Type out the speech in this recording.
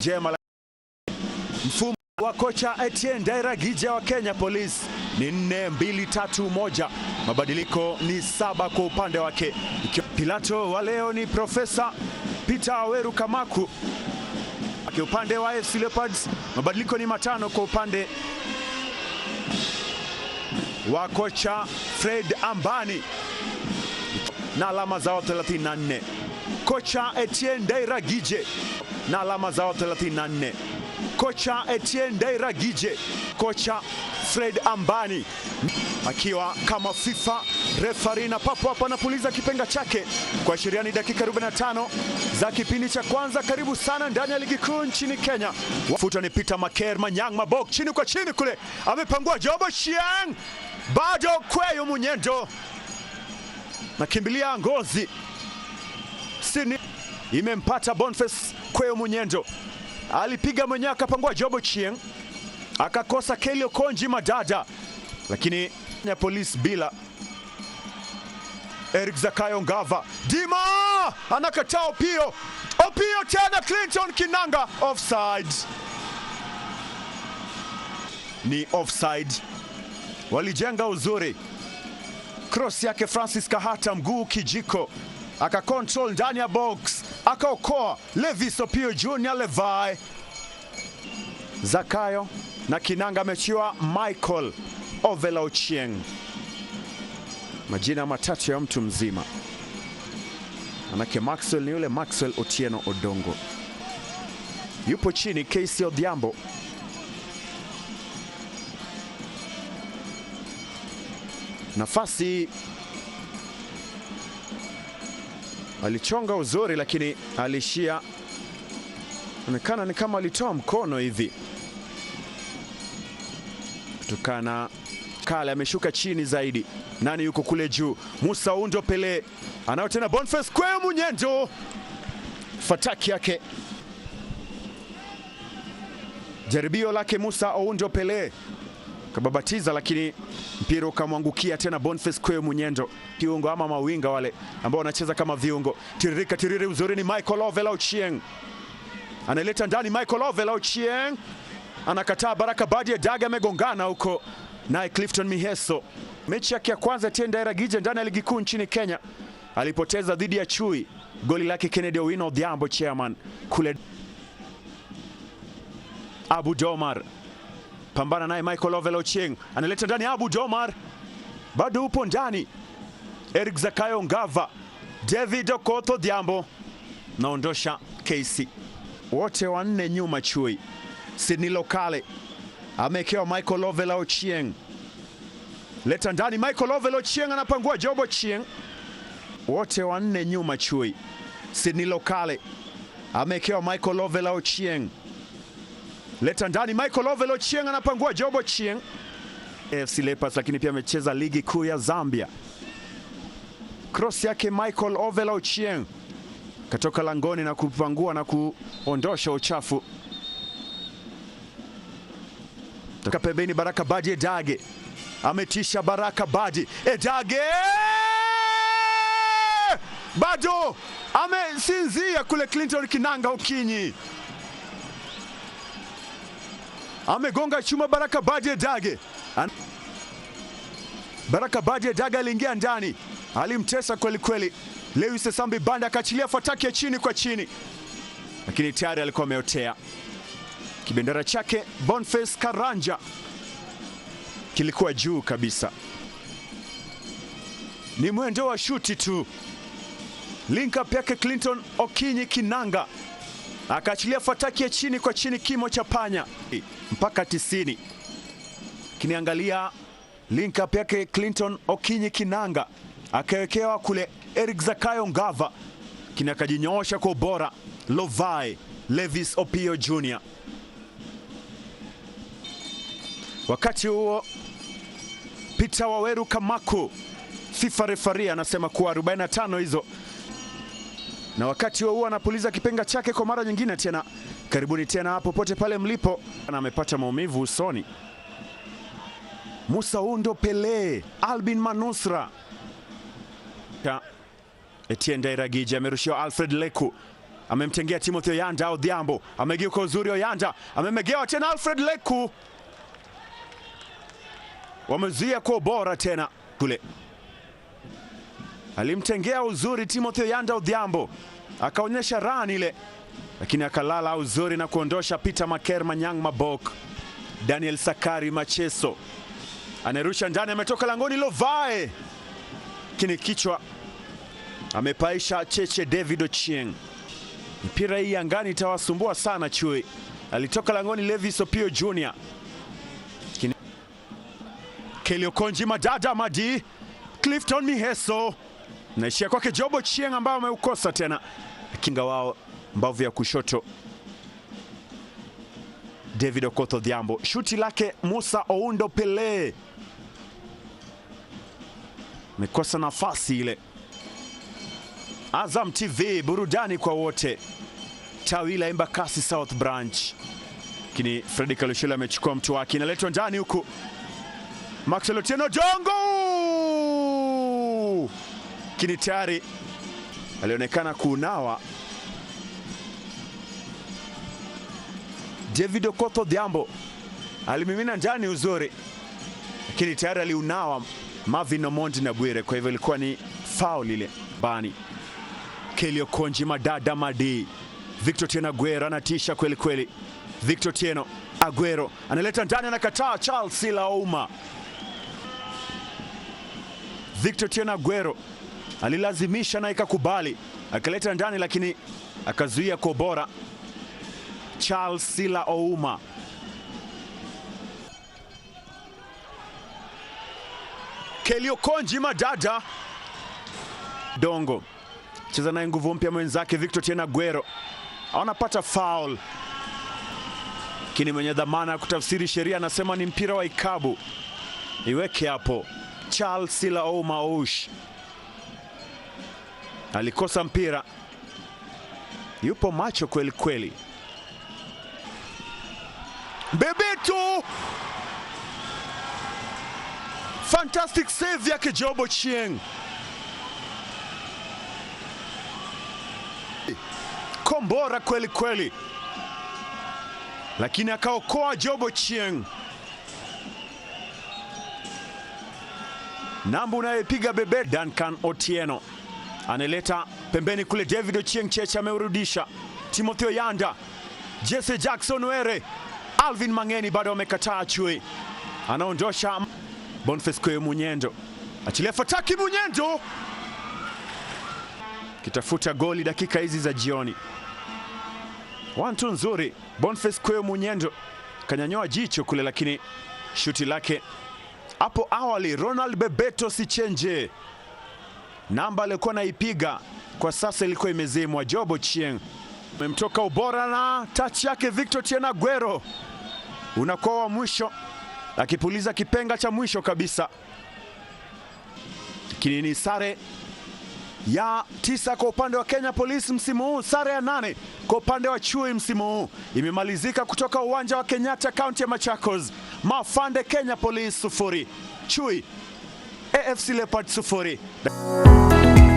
Jema mfumo wa kocha Etienne Ndairagije wa Kenya Police ni 4-2-3-1. Mabadiliko ni 7 kwa upande wake. Pilato wa leo ni Profesa Peter Aweru Kamaku. Kwa upande wa AFC Leopards mabadiliko ni 5 kwa upande wa kocha Fred Ambani na alama zao 34. Kocha Etienne Ndairagije na alama zao 34. Kocha Etienne Ndairagije, kocha Fred Ambani akiwa kama FIFA referee, na papo hapo anapuliza kipenga chake kuashiria ni dakika 45 za kipindi cha kwanza. Karibu sana ndani ya ligi kuu nchini Kenya. Futa ni Peter Maker Manyang Mabok, chini kwa chini kule amepangua Jobo Chiang, bado Kweyo Munyendo nakimbilia ngozi sini, imempata Boniface Kweyo Munyendo, alipiga mwenyewe akapangua Jobo Chieng, akakosa Kelly Okonji Madada, lakini ya Police bila. Eric Zakayo Ngava Dima anakataa Opio, Opio tena Clinton Kinanga, offside, ni offside. Walijenga uzuri, cross yake Francis Kahata, mguu kijiko, akacontrol ndani ya box, akaokoa Levis Opio Junior Levi. Zakayo na Kinanga amechiwa Michael Ovela Ochieng, majina matatu ya mtu mzima, manake Maxwell ni yule Maxwell Otieno Odongo. Yupo chini KC Odhiambo, nafasi alichonga uzuri, lakini alishia, onekana ni kama alitoa mkono hivi kutokana kale, ameshuka chini zaidi. Nani yuko kule juu? Musa Undo Pele anao tena Boniface Kweyo Munyendo, fataki yake, jaribio lake Musa Oundo Pele kababatiza, lakini mpira ukamwangukia tena Boniface Kweyo Munyendo, kiungo ama mawinga wale ambao wanacheza kama viungo. Tiririka tiriri uzuri ni Michael Ovela Ochieng, analeta ndani Michael Ovela Ochieng anakataa. Baraka Badi Daga amegongana huko naye Clifton Miheso. Mechi yake ya kwanza Etienne Ndairagije ndani ya ligi kuu nchini Kenya alipoteza dhidi ya Chui, goli lake Kennedy Owino Odhiambo chairman kule. Abu Domar pambana naye Michael Ovela Ochieng, analeta ndani Abu Domar, bado upo ndani. Eric Zakayo Ngava, David Okoth Odhiambo naondosha KC, wote wanne nyuma Chui. Sidney Lokale amekewa Michael Ovela Ochieng, leta ndani Michael Ovela Ochieng anapangua Jobo Chieng, wote wanne nyuma Chui. Sidney Lokale amekewa Michael Ovela Ochieng, leta ndani Michael Ovela Ochieng anapangua Jobo Chieng. AFC Leopards, lakini pia amecheza ligi kuu ya Zambia. Cross yake Michael Ovela Ochieng katoka langoni na kupangua na kuondosha uchafu. Toka pembeni Baraka Badi Edage ametisha. Baraka Badi Edage bado amesinzia kule. Clinton Kinanga Okinyi amegonga chuma. Baraka Badi Edage, Baraka Badi Edage aliingia ndani, alimtesa kweli kweli. Lewis Sambi Banda akaachilia fataki ya chini kwa chini, lakini tayari alikuwa ameotea. Kibendera chake Boniface Karanja kilikuwa juu kabisa. Ni mwendo wa shuti tu. Link up yake Clinton Okinyi Kinanga akaachilia fataki ya chini kwa chini, kimo cha panya mpaka 90. Kiniangalia link up yake Clinton Okinyi Kinanga akawekewa kule Eric Zakayo Ngava, kini akajinyoosha kwa ubora Lovai Levis Opio Jr. Wakati huo Peter Waweru Kamaku FIFA referee anasema kuwa 45 hizo, na wakati huo anapuliza kipenga chake kwa mara nyingine tena. Karibuni tena popote pale mlipo. Na amepata maumivu usoni Musa Undo Pele, Albin Manusra. Etienne Ndairagije amerushiwa Alfred Leku, Amemtengea Timothy Oyanda Odhiambo, amegeuka uzuri Oyanda, amemegewa tena Alfred Leku, wamezuia kwa ubora tena kule. Alimtengea uzuri Timothy Oyanda Odhiambo, akaonyesha run ile, lakini akalala uzuri na kuondosha Peter Maker Manyang Mabok. Daniel Sakari Macheso anarusha ndani, ametoka langoni Lovae, lakini kichwa amepaisha Cheche David Ochieng. Mpira hii angani itawasumbua sana Chui. Alitoka langoni Levis Opio Junior. Kelly Okonji Madada Madi, Clifton Miheso, naishia kwake Jobo Chieng ambaye ameukosa tena. Kinga wao mbavu ya kushoto David Okoth Odhiambo, shuti lake Musa Oundo Pele amekosa nafasi ile. Azam TV, burudani kwa wote, tawi la Embakasi South Branch. Lakini Freddy Kalushula amechukua mtu wake, inaletwa ndani huku Maxwell Otieno Jongo, lakini tayari alionekana kuunawa. David Okoth Odhiambo alimimina ndani uzuri, lakini tayari aliunawa Marvin Omondi na Bwire, kwa hivyo ilikuwa ni foul ile bani. Kelly Okonji Madada Madi, Victor Tieno Aguero anatisha kweli kweli. Victor Tieno Aguero analeta ndani, anakataa Charles Silauma. Victor Tieno Aguero alilazimisha na ikakubali, akaleta ndani lakini akazuia kwa ubora Charles Silauma. Kelly Okonji Madada Dongo cheza naye nguvu mpya mwenzake Victor Tieno Aguero anapata foul, lakini mwenye dhamana ya kutafsiri sheria anasema ni mpira wa ikabu, iweke hapo. Charles Silauma Oush alikosa mpira, yupo macho kweli kweli. Bebeto, fantastic save yake Jobo Chieng. Kombora kweli kweli, lakini akaokoa Jobo Chieng. Namba unayepiga Bebe Duncan Otieno analeta pembeni kule, David Ochieng Cheche ameurudisha. Timothy Oyanda, Jesse Jackson Were, Alvin Mangeni bado amekataa. Chui anaondosha Boniface Kwe Munyendo, achilia Fataki Munyendo kitafuta goli dakika hizi za jioni. 1-2 nzuri. Boniface Kwe Munyendo kanyanyoa jicho kule, lakini shuti lake hapo awali Ronald Bebeto Sichenje, namba alikuwa naipiga kwa sasa ilikuwa imezimwa. Jobo Chieng memtoka ubora na touch yake Victor Tieno Aguero unakuwa wa mwisho, akipuliza kipenga cha mwisho kabisa. Lakini ni sare ya 9 kwa upande wa Kenya Police msimu huu, sare ya 8 kwa upande wa Chui msimu huu imemalizika kutoka uwanja wa Kenyatta, kaunti ya Machakos. Mafande Kenya Police 0, Chui AFC Leopards 0.